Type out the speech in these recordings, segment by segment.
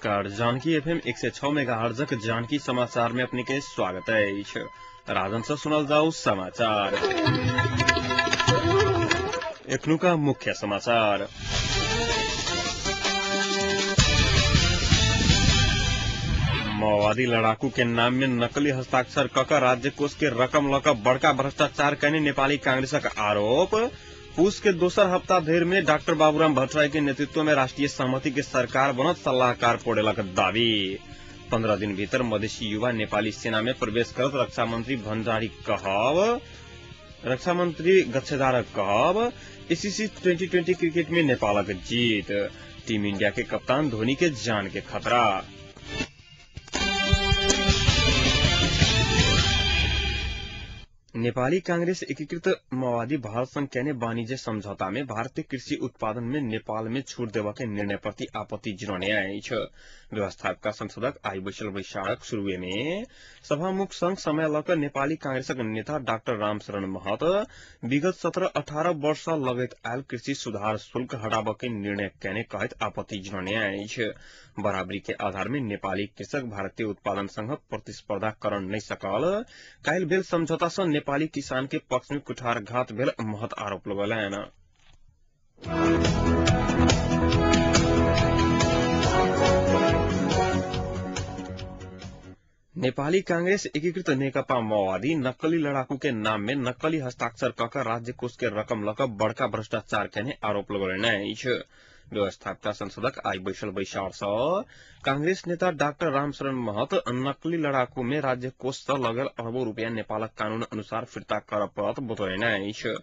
नमस्कार, जानकी एफएम 106 मेगाहर्जक जानकी समाचार में अपने के स्वागत है। राजन से सुनल जाऊ समाचार। एखनुका मुख्य समाचार। माओवादी लड़ाकू के नाम में नकली हस्ताक्षर कक राज्य कोष के रकम लक बड़का भ्रष्टाचार कने नेपाली कांग्रेसक आरोप। पुष के दोसर हप्ता धरि में डाक्टर बाबूराम भट्टराई के नेतृत्व में राष्ट्रीय सहमति के सरकार बनत सल्लाहकार पौडेलक दावी। 15 दिन भीतर मधेसी युवा नेपाली सेना में प्रवेश करत रक्षा मंत्री भण्डारी कहब। रक्षा मंत्री गच्छेदारक कहब एसीसी 2020 क्रिकेट में नेपालक जीत। टीम इंडिया के कप्तान धोनी के जान के खतरा। नेपाली कांग्रेस एकीकृत माओवादी भारत संग केने वाणिज्य समझौता में भारतीय कृषि उत्पादन में नेपाल में छूट देवा के निर्णय प्रति आपत्ति जनौने अछि। व्यवस्थापिका संसदक आई बैसल बैसारक शुरुए में सभामुख संग समय लऽ नेपाली कांग्रेसक नेता डाक्टर रामशरण महत विगत 17-18 वर्ष लगैत आयल कृषि सुधार शुल्क हटाबऽ के निर्णय केने कहैत आपत्ति जनौने अछि। बराबरी के आधार में नेपाली कृषक भारतीय उत्पादन संग प्रतिस्पर्धा कर नहि सकल। काल्हि भेल समझौता सँ नेपाली किसान के पक्ष में कुठारघात भेल महत आरोप लगौलनि। नेपाली कांग्रेस एकीकृत नेकपा माओवादी नक्कली लड़ाकू के नाम में नक्कली हस्ताक्षर कक राज्य कोष के रकम लक बड़का भ्रष्टाचार केने आरोप लगौलनि अछि। व्यवस्थापिका संसदक आई बैसल बैसार सँ कांग्रेस नेता डाक्टर रामशरण महत नकली लड़ाकू में राज्य कोष सँ लगल अरबों रुपया नेपालक कानून अनुसार फिर्ता करऽ पड़त बतौलनि अछि।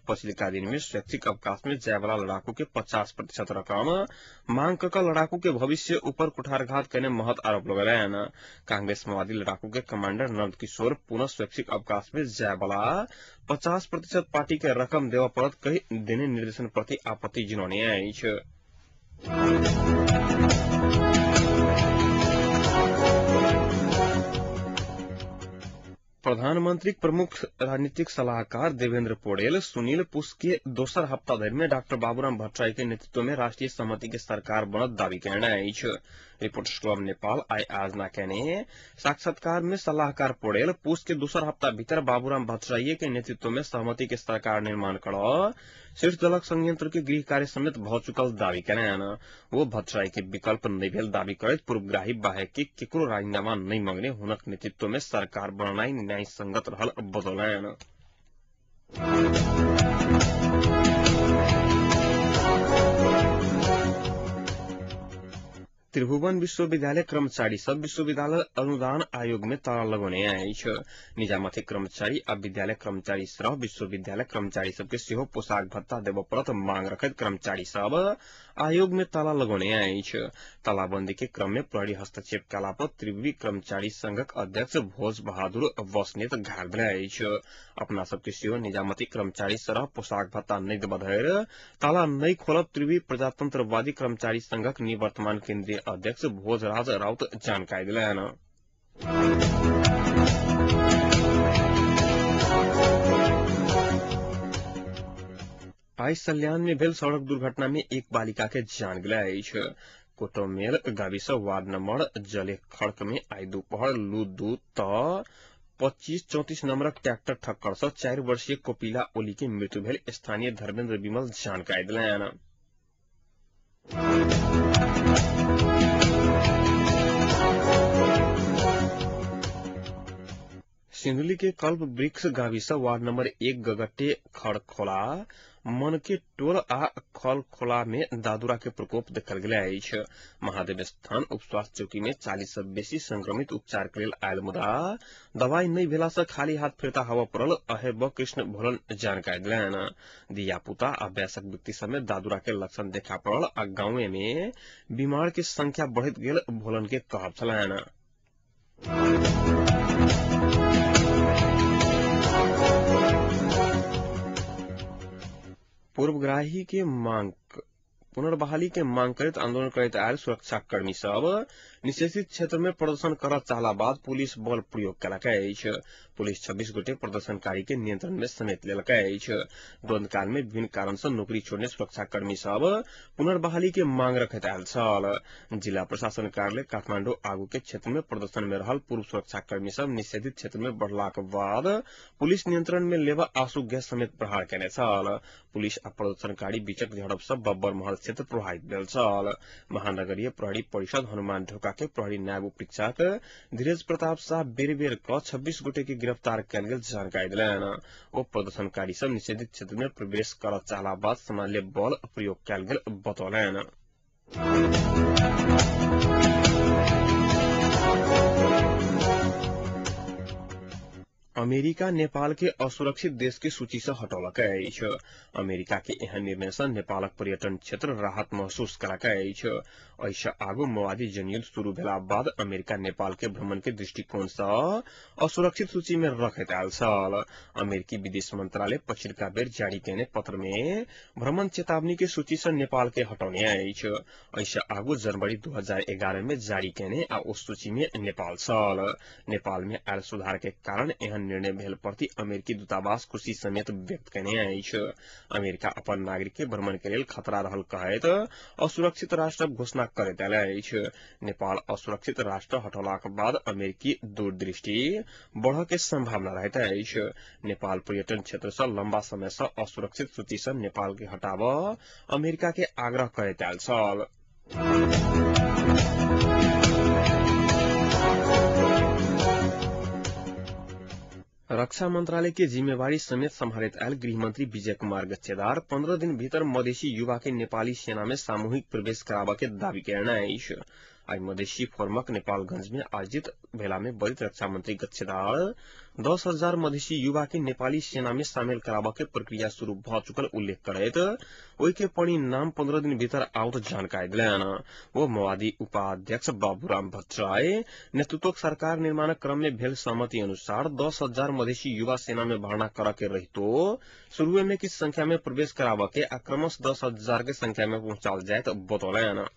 पछिलका दिन में शैक्षिक अवकाश में जायवाला लड़ाकू के 50% रकम मांग कक लड़ाकू के भविष्य ऊपर कुठारघात केने महत आरोप लगौलनि। कांग्रेस माओवादी लड़ाकू के कमांडर नंद किशोर पुनः शैक्षिक अवकाश में जायवाला 50% पार्टी के रकम देवा पड़त कहि देने निर्देशन प्रति आपत्ति जनौने अछि। प्रधानमंत्री प्रमुख राजनीतिक सलाहकार देवेंद्र पौडेल सुनील पुष के दोसर हप्ता धरि में डाक्टर बाबूराम भट्टराई के नेतृत्व में राष्ट्रीय सहमति के सरकार बनत दावी केने अछि। रिपोर्टर्स क्लब नेपाल आई आज ना केने साक्षात्कार में सलाहकार पौडेल पुष के दोसर हप्ता भीतर बाबूराम भट्टराई के नेतृत्व में सहमति के सरकार निर्माण कर शीर्ष दलक संयंत्र के गृह कार्य समेत भ चुकल दावी केने। वो भट्टराई के विकल्प नहि भेल दावी करैत पूर्वग्राही बाहेक के केकरो राजीनामा नहि मंगने हुनक नेतृत्व में सरकार बननाई न्याय संगत रहल बतौलनि। त्रिभुवन विश्वविद्यालय कर्मचारी सब विश्वविद्यालय अनुदान आयोग में ताला लगौने अछि। निजामती कर्मचारी आ विद्यालय कर्मचारी सह विश्वविद्यालय कर्मचारी सबके सेहो पोशाक भत्ता देबऽ पड़त मांग रखैत कर्मचारी सब आयोग में ताला लगौने अछि। तालाबंदी के क्रम में प्रहरी हस्तक्षेप कयला पर त्रिवी कर्मचारी संघक अध्यक्ष भोज बहादुर बस्नेत घायल भेल अछि। अपना सबके सेहो निजामती कर्मचारी सरह पोशाक भत्ता नहि देबऽ धरि ताला नहि खोलब त्रिवी प्रजातंत्रवादी कर्मचारी संघक निवर्तमान केन्द्रीय अध्यक्ष भोजराज राउत जानकारी दिलनि। आई सल्यान में भेल सड़क दुर्घटना में एक बालिका के जान गेल अछि। कोटोमेल गाविस वार्ड नंबर जले खड़क में आई दोपहर लू 2 त 25-34 नंबरक ट्रैक्टर ठक्कर सँ 4 वर्षीय कोपिला ओली के मृत्यु भेल स्थानीय धर्मेंद्र विमल जानकारी दिलनि। सिन्धुली के कल्प वृक्ष गाविस वार्ड नंबर 1 गगट्टे खड़खोला मनके टोल आ खलखोला में दादुरा के प्रकोप देखल गेल अछि। महादेव स्थान उपस्वास्थ्य चौकी में 40 सँ बेसी संक्रमित उपचार के लेल आयल मुदा दवाई नहि भेला सँ खाली हाथ फिरता हवा पड़ल अहेब कृष्ण भोलन जानकारी दिलनि। धियापुता आ वयस्क व्यक्ति सब में दादुरा के लक्षण देखा पड़ल आ गांवे में बीमार के संख्या बढ़ैत गेल भोलन के कहब छलनि। पूर्वग्राही के मांग पुनर्बहाली के मांग करैत आंदोलन करैत आयल सुरक्षाकर्मी सब निषेधित क्षेत्र में प्रदर्शन करऽ चाहला बाद पुलिस बल प्रयोग केलक अछि। पुलिस 26 गोटे प्रदर्शनकारी के नियंत्रण में समेट लेलक अछि। द्वंद्वकाल में विभिन्न कारण से नौकरी छोड़ने सुरक्षाकर्मी सब पुनर्बहाली के मांग रखैत आयल छल। जिला प्रशासन कार्यालय काठमांडू आगू के क्षेत्र में प्रदर्शन में रहल पूर्व सुरक्षाकर्मी सब निषेधित क्षेत्र में बढ़लाक बाद पुलिस नियंत्रण में लेबा आंसू गैस समेत प्रहार केने छल। पुलिस आ प्रदर्शनकारी बीचक झड़प सँ बब्बर महल क्षेत्र प्रभावित भेल छल। महानगरीय प्रहरी परिषद हनुमान ढोका के प्रहरी नायब उपरीक्षक धीरज प्रताप शाह बेर बेर क 26 गोटे के गिरफ्तार कयल गेल जानकारी देलनि। ओ प्रदर्शनकारी सब निषेधित क्षेत्र में प्रवेश करऽ चाहला बाद सामान्य बल प्रयोग कयल गेल बतौलनि। अमेरिका नेपाल के असुरक्षित देश के सूची से हटौलक अछि। अमेरिका के एहन निर्णय से नेपालक पर्यटन क्षेत्र राहत महसूस केलक अछि। एहिसँ आगू माओवादी जनयुद्ध शुरू भेला बाद अमेरिका नेपाल के भ्रमण के दृष्टिकोण से असुरक्षित सूची में रखैत आयल छल। अमेरिकी विदेश मंत्रालय पछिलका बेर जारी केने पत्र में भ्रमण चेतावनी के सूची से नेपाल के हटौने अछि। एहिसँ आगू जनवरी 2011 में जारी केने आ ओ सूची में नेपाल छल। नेपाल में आयल सुधार के कारण एहन निर्णय भेल प्रति अमेरिकी दूतावास खुशी समेत व्यक्त केने अछि। अमेरिका अपन नागरिक के भ्रमण के लेल खतरा रहल कहैत असुरक्षित राष्ट्र घोषणा करैत आयल अछि। नेपाल असुरक्षित राष्ट्र हटौलाक बाद अमेरिकी दूरदृष्टि बढ़ के संभावना रहैत अछि। नेपाल पर्यटन क्षेत्र से लंबा समय से असुरक्षित सूची से नेपाल के हटाब अमेरिका के आग्रह करैत आयल छल। रक्षा मंत्रालय के जिम्मेवारी समेत सम्हारैत आयल गृहमंत्री विजय कुमार गच्छेदार 15 दिन भीतर मधेसी युवा के नेपाली सेना में सामूहिक प्रवेश कराबऽ के दावी केने अछि। आइ मधेसी फोरमक नेपालगंज में आयोजित भेला में बलित रक्षा मंत्री गच्छेदार 10,000 मधेसी युवा के नेपाली सेना में शामिल कराबऽ के प्रक्रिया शुरू भ चुकल उल्लेख करैत ओहि के परिणाम 15 दिन भीतर आओत जानकारी देलनि। ओ माओवादी उपाध्यक्ष बाबूराम भट्टराई नेतृत्वक सरकार निर्माणक क्रम में भेल सहमति अनुसार 10,000 मधेसी युवा सेना में भर्ना करऽ के रहितो शुरुए में किछु संख्या में प्रवेश कराबऽ के आ क्रमशः 10,000 के संख्या में पहुंचाओल जायत बतौलनि।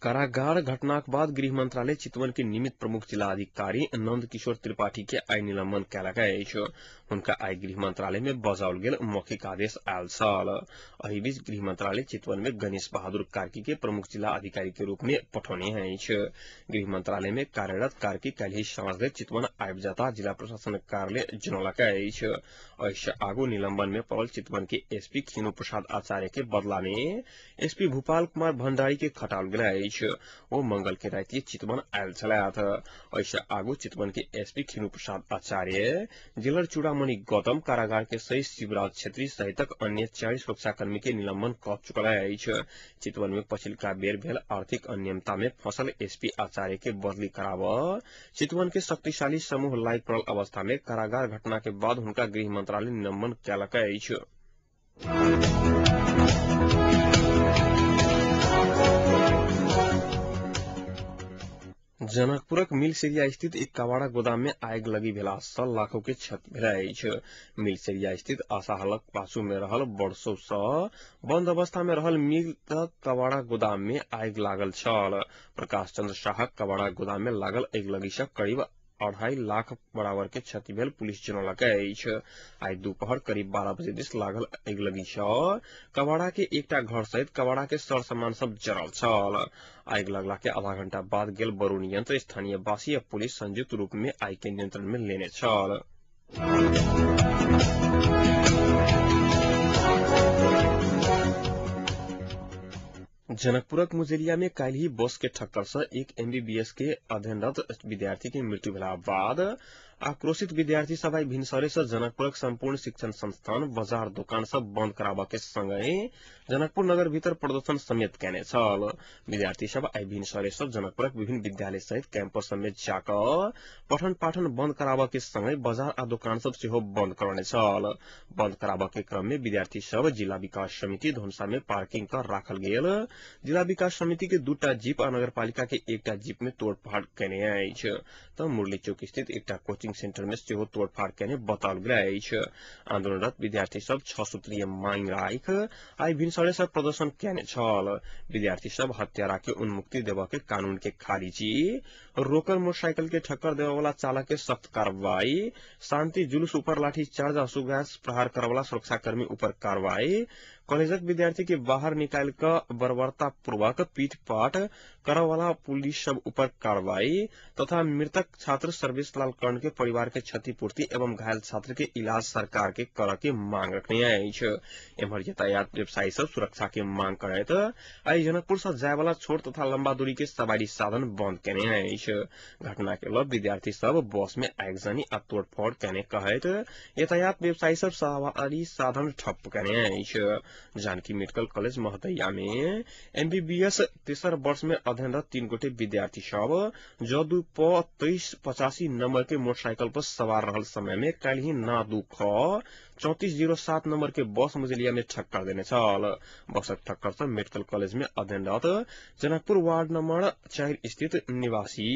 कारागार घटनाक बाद गृह मंत्रालय चितवन के निमित्त प्रमुख जिला अधिकारी नंद किशोर त्रिपाठी के आइ निलंबन केलक अछि। हुनका आइ गृह मंत्रालय में बजाओल गेल मौखिक आदेश आयल छल। एहि बीच गृह मंत्रालय चितवन में गणेश बहादुर कार्की के प्रमुख जिला अधिकारी के रूप में पठौने अछि। गृह मंत्रालय में कार्यरत कार्की काल्हि साँझ धरि चितवन आबि जाता जिला प्रशासन कार्यालय जनौलक अछि। एहिसँ आगू निलंबन में पड़ल चितवन के एसपी खीनू प्रसाद आचार्य के बदला में एसपी भूपाल कुमार भंडारी के खटाओल गेल अछि। ओ मंगल के राति चितवन आयल छलथि। एहिसँ आगू चितवन के एसपी खीनू प्रसाद आचार्य, जेलर चूड़ामणि गौतम, कारागार के सही शिवराज छेत्री सहितक अन्य 4 सुरक्षाकर्मी के निलंबन कऽ चुकल अछि। चितवन में पछिलका बेर भेल आर्थिक अनियमितता में फंसल एसपी आचार्य के बदली कराबऽ चितवन के शक्तिशाली समूह लागि पड़ल अवस्था में कारागार घटना के बाद हुनका गृह मंत्रालय निलंबन केलक अछि। जनकपुरक मिलसेरिया स्थित एक कबाड़ा गोदाम में आगि लगी भेला सँ लाखों के क्षति भेल अछि। मिलसेरिया स्थित आशाहलक पाछू में रहल वर्षो सँ बंद अवस्था में रहल मिल कबाड़ा गोदाम में आगि लागल छल। प्रकाश चंद्र शाहक कबाड़ा गोदाम में लागल आगि लगी सँ करीब 2.5 लाख बराबर के क्षति भेल पुलिस जनौलक अछि। आइ दुपहर करीब 12 बजे दिस लागल अगिलगी सँ कबाड़ा के एकटा घर सहित कबाड़ा के सर सामान सब जरल छल। आगि लगला के आधा घंटा बाद गेल बरूण यंत्र स्थानीय वासी आ पुलिस संयुक्त रूप में आगि के नियंत्रण में लेने छल। जनकपुरक मुजेलिया में काल्हि बस के ठक्कर से एक एमबीबीएस के अध्ययनरत विद्यार्थी के मृत्यु भेला बाद आक्रोशित विद्यार्थी सब आइ भिनसरे से जनकपुरक संपूर्ण शिक्षण संस्थान, बाजार, दोकान सब बंद कराबऽ के संगहि जनकपुर नगर भीतर प्रदर्शन समेत केने छल। विद्यार्थी सब आइ भिनसरे से जनकपुरक विभिन्न विद्यालय सहित कैंपस समेत जाकऽ पठन पाठन बंद कराबऽ के संगहि बाजार आ दोकान सब सेहो बंद करौने छल। बंद कराबऽ के क्रम में विद्यार्थी सब जिला विकास समिति धनुषा में पार्किंग कर राखल गेल जिला विकास समिति के 2टा जीप आ नगरपालिका के 1टा जीप में तोड़फाड़ केने अछि। त मुरली चौक स्थित एकटा कोचिंग कोचिंग सेंटर में सेहो तोड़फाड़ केने बताओल गेल अछि। आंदोलनरत विद्यार्थी सब 6 सूत्रीय मांग राख आइ भिनसरे से प्रदर्शन केने छल। विद्यार्थी सब हत्यारा के उन्मुक्ति देबऽ के कानून के खारिजी, रोकल मोटरसाइकिल के ठक्कर देवे वाला चालक के सख्त कार्रवाई, शांति जुलूस ऊपर लाठी चार्ज आंसू गैस प्रहार करे वाला सुरक्षाकर्मी ऊपर कार्रवाई, कॉलेजक विद्यार्थी के बाहर निकाल कऽ बर्बरता पूर्वक पीट पाट करऽ वाला पुलिस सब ऊपर कार्रवाई तथा मृतक छात्र सर्वेश लाल कर्ण के परिवार के क्षतिपूर्ति एवं घायल छात्र के इलाज सरकार के करऽ के मांग रखने अछि। एम्हर यातायात व्यवसायी सब सुरक्षा के मांग करैत आइ जनकपुर से जाय वाला छोट तथा लंबा दूरी के सवारी साधन बंद केने अछि। घटना के लऽ विद्यार्थी सब बस में आगजनी आ तोड़फोड़ केने कहैत यातायात व्यवसायी सब सवारी साधन ठप्प केने अछि। जानकी मेडिकल कॉलेज महदैया में एमबीबीएस तेसर वर्ष में अध्ययनरत 3 गोटे विद्यार्थी सब जदू प 2385 नंबर के मोटरसाइकिल पर सवार रहल समय में काल्हि ना 2 ख 3407 नंबर के बस मुजलिया में ठक्कर देने छल। बसक ठक्कर से मेडिकल कॉलेज में अध्ययनरत जनकपुर वार्ड नंबर 4 स्थित निवासी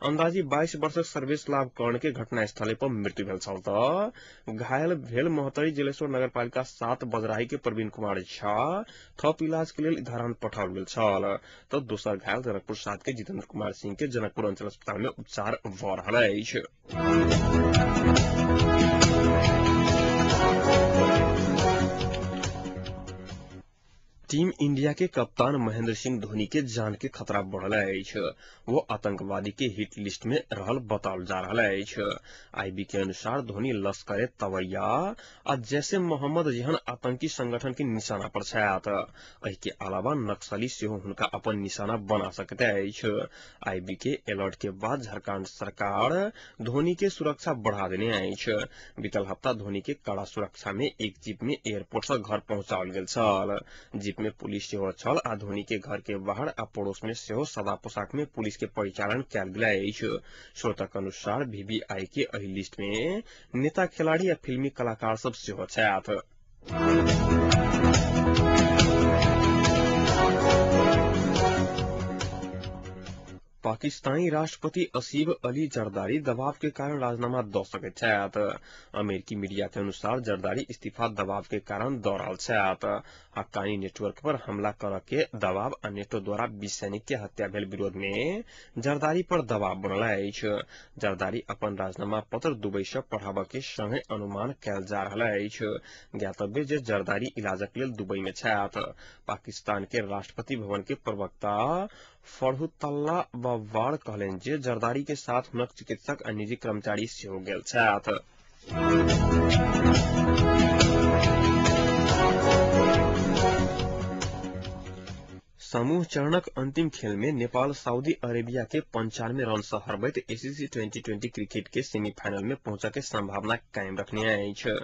अंदाजी 22 वर्षक सर्वेश लाभ कर्ण के घटनास्थल पर मृत्यु भेल छल त घायल भेल महोत्तरी जलेश्वर नगरपालिका 7 बजराही के प्रवीण कुमार झा थप इलाज के लेल धरान पठाओल गेल छल त दोसर घायल जनकपुर 7 के जितेंद्र कुमार सिंह के जनकपुर अंचल अस्पताल में उपचार भऽ रहल अछि। टीम इंडिया के कप्तान महेंद्र सिंह धोनी के जान के खतरा बढ़ल अछि। वो आतंकवादी के हिट लिस्ट में रहल बताओल जा रहल अछि। आईबी के अनुसार धोनी लश्कर ए तवैया आ जैसे मोहम्मद जेहन आतंकी संगठन के निशाना पर छथि। एहि के अलावा नक्सली सेहो हुनका अपन निशाना बना सकैत अछि। आईबी के अलर्ट के बाद झारखंड सरकार धोनी के सुरक्षा बढ़ा देने अछि। बीतल हफ्ता धोनी के कड़ा सुरक्षा में एक जीप में एयरपोर्ट से घर पहुंचाओल गेल छल। जीप में पुलिस सेहो छल आ धोनी के घर के बाहर आ पड़ोस में सेहो सादा पोशाक में पुलिस के परिचालन कयल गेल अछि। स्रोतक अनुसार वीवीआई के एहि लिस्ट में नेता, खिलाड़ी आ फिल्मी कलाकार सब सेहो छथि। पाकिस्तानी राष्ट्रपति असीफ अली जरदारी दबाव के कारण राजीनामा दऽ सकैत छथि। अमेरिकी मीडिया के अनुसार जरदारी इस्तीफा दबाव के कारण दऽ रहल छथि। हक्कानी नेटवर्क पर हमला करऽ के दबाव आ नेटो द्वारा 20 सैनिक के हत्या भेल विरोध में जरदारी पर दबाव बनल अछि। जरदारी अपन राजीनामा पत्र दुबई से पढ़ाबऽ के संगे अनुमान कयल जा रहल अछि। ज्ञातव्य जे जरदारी इलाजक लेल दुबई में छथि। पाकिस्तान के राष्ट्रपति भवन के प्रवक्ता फरहुतल्ला बब्बार कहलनि जे जरदारी के साथ हुनक चिकित्सक आ निजी कर्मचारी सेहो गेल छथि। समूह चरणक अंतिम खेल में नेपाल सऊदी अरेबिया के 95 रन से हरबैत एसीसी 2020 क्रिकेट के सेमीफाइनल में पहुंचऽ के संभावना कायम रखने अछि।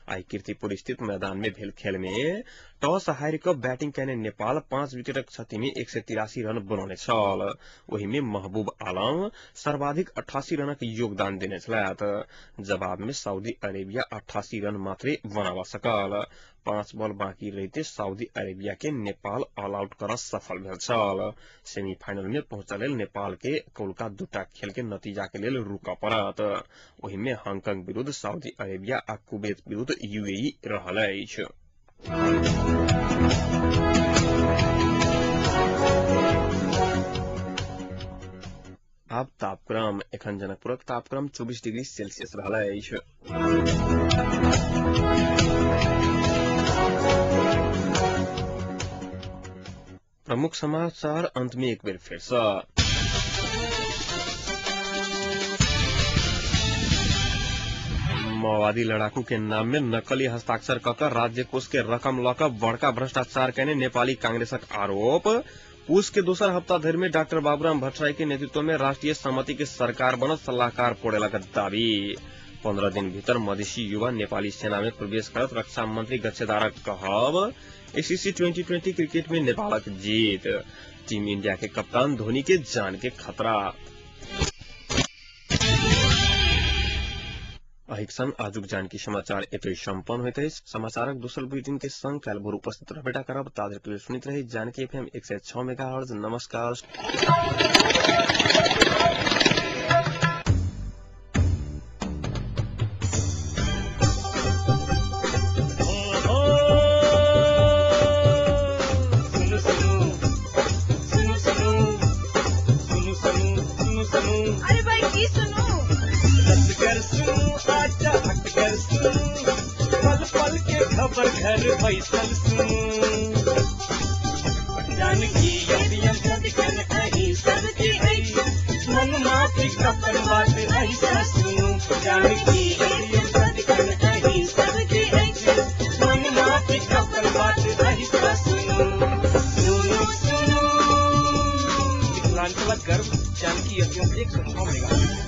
आइ कीर्तिपुर स्थित मैदान में भेल खेल में टॉस हारि कऽ बैटिंग केने नेपाल 5 विकेटक क्षति में 183 रन बनौने छल। ओहि में महबूब आलम सर्वाधिक 88 रनक योगदान देने छलथि। जवाब में सऊदी अरेबिया 88 रन मात्रे बनावा सकल। 5 बॉल बाकी रहिते सऊदी अरेबिया के नेपाल ऑल आउट करऽ सफल भेल छल। सेमीफाइनल में पहुंचऽ लेल नेपाल के कौलका 2टा खेल के नतीजा के लेल रुकऽ पड़त। ओहि में हांगकांग विरुद्ध सऊदी अरेबिया आ कुवैत विरुद्ध यूएई रहल अछि। आब तापक्रम। एखन जनकपुरक तापक्रम 24 डिग्री सेल्सियस रहल अछि। प्रमुख समाचार अंत में एक बेर फेर सँ। माओवादी लड़ाकू के नाम में नकली हस्ताक्षर कऽ कऽ राज्य कोष के रकम लऽ कऽ बड़का भ्रष्टाचार केने नेपाली कांग्रेसक आरोप। पूस के दोसर हफ्ता धरि में डॉक्टर बाबूराम भट्टराई के नेतृत्व में राष्ट्रीय सहमति के सरकार बनत सलाहकार पौडेलक दावी। 15 दिन भीतर मधेसी युवा नेपाली सेना में प्रवेश करत रक्षा मंत्री गच्छेदारक कहब। एसीसी 2020 क्रिकेट में नेपालक जीत। टीम इंडिया के कप्तान धोनी के जान के खतरा। एहिक संग आजुक जानकी समाचार एतय सम्पन्न होइत अछि। समाचारक दोसर बुलेटिन के संग काल्हि भोर उपस्थित रहबेटा करब। ताधरि लेल सुनैत रही जानकी एफएम 106 मेगाहर्ट्ज। नमस्कार। घर बैसल सुनू। जानकी एफएम सदिखन अहीं सबके अछि, मन माफिक अपन बात अहिसँ सुनू। जानकी एफएम सदिखन अहीं सबके अछि, मन माफिक अपन बात अहिसँ सुनू। सुनू सुनू मिथिलांचलक गर्व जानकी एफएम 106 मेगा।